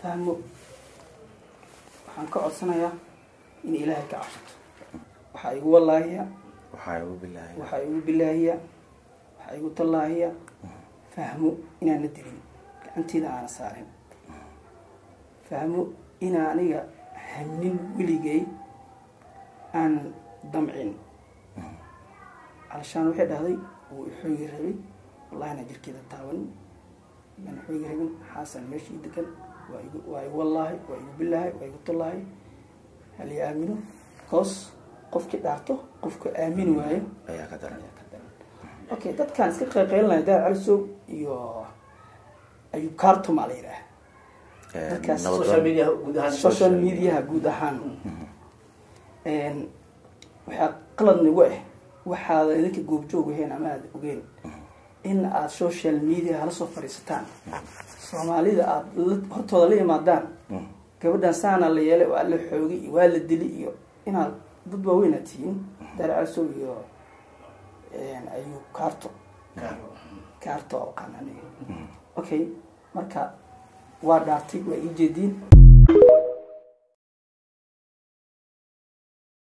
Fahmo waxaan ka codsanayaa in Ilaahay ka cabsato. Waxaa igu wallaahiya, waxaa igu bilaahi, waxaa igu bilaahiya, waxaa igu tallaahiya Fahmo inaana dilin, gacanteeda aana saarin. Fahmo inaa aniga hamnin, weligay aan damcin. Calashaan waxay dhahday wuu ixoogi rabay. Wallahina jirkeeda taaban maan xoogi rabin. Xaasan meeshii degan waa igu, waa igu wallaahi, waa igu bilaahi, waa igu tallaahi. Hal i aamino, because qofkii dhaarto qofka aamini waayo ayaa ka daran, ayaa ka daran. Okay, dadkaan iska qayqaylinaya, Daar Calisow iyo Ayub Carto maa la yidhaah dadkaas. Social media guud ahaan. Social mediaha guud ahaan waxaa qalad nagu ah waxaada idinka goobjoog ahayn ama aada ogeen in aada social media hala soo fadhiisataan, Soomaalida aada hortooda la yimaadaan gabadhan saana la yeelay, waa la xoogay iyo waa la dili, iyo inaad dad waaweyn aad tihiin, Daar Calisow iyo Ayub Carto, Carto aqaan aniga. Okay, marka waa dhaartay, waa ii jeediin.